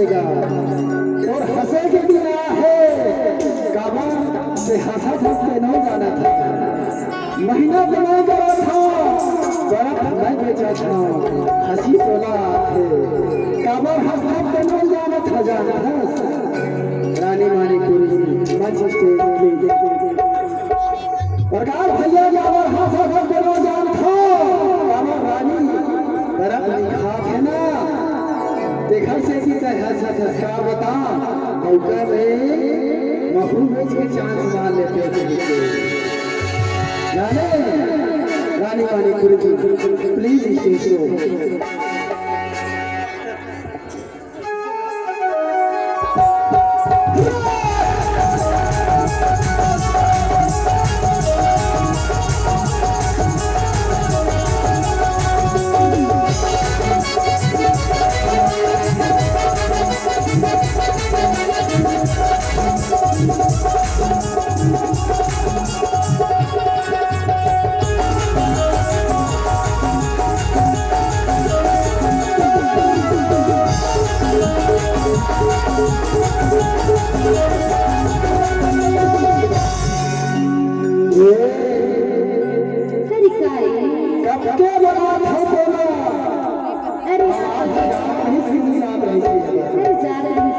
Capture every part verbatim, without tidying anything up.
तोर हंसे के दिन आए हे, काबर से हंसत हंसत नइ जानत हस। मेहनत नइ करत हस, बरफ नइ बेचत हस, हंसी तोला आथे। काबर हंसत हंसत नइ जानत हस, जानत हस। रानी मानिकपुरी, मंच stage please। प्रकाश भैया, काबर हंसत हंसत नइ जानत हस, काबर रानी बरफ नइ खात हे ना, तेखर सेती तैं हंसत हस का बता, मौका में महू बेच के chance मार लेते थे। जाने, रानी मानिकपुरी जी, please stage show। अरे काय? कब के बना था बोला? अरे, अरे, जा रही से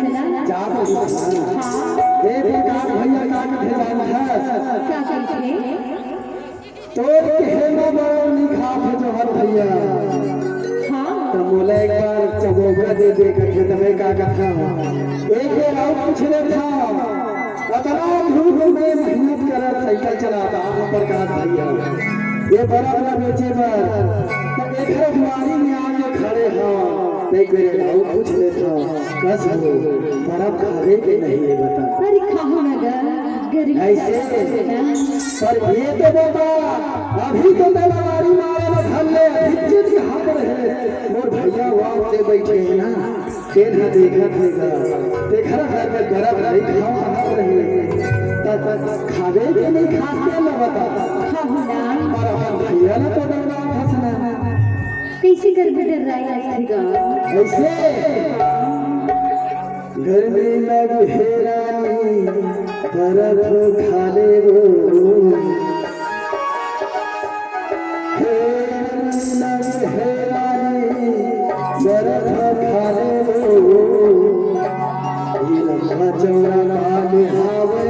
ना? जा रही से। हाँ। ए, प्रकाश भैया का कथे जानत हस? का कथे? तोर कहे म बरफ नइ खात हे जोहर भैया। हाँ। त मोला एक बार चबोबरा दे दे कथे, त मैं का कथंव? एक बेर अउ पूछ लेथंव। अतना धूप में मेहनत करत साइकिल चलात हस प्रकाश भैया, ये बरफ ला बेचे बर, त एखर दुआरी में आके खड़े हंव, त एक बेर अउ पूछ लेथंव, कस हो, बरफ खाबे के नहीं ये बता। अरे खाहूं ना गा, गरीब ऐसे? पर ये तो बता, अभी तो तैं लवारी मारे में धर ले, अभी चीज के हाथ रहे, मोर भैया वहां पे बैठे हैं ना, तेन ह देखत हे गा, तेखर घर में बरफ नइ खावत रहे, त, त खाबे के नइ खास के न बता। खाहूं ना। पर अपन भैया ला तो डरवात हस ना। कइसे करबे डर्राय लगथे गा? कइसे? गर्मी लगे हे रानी, बरफ खा लेबो। हे रानी, हे रानी, बरफ खा लेबो। ये लंबा चौड़ा बाल हावय,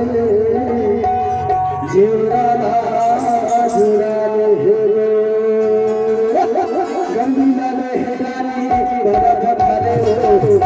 जेवरा ला जुड़ा ले हे रे। गर्मी लगे हे रानी, बरफ खा लेबो।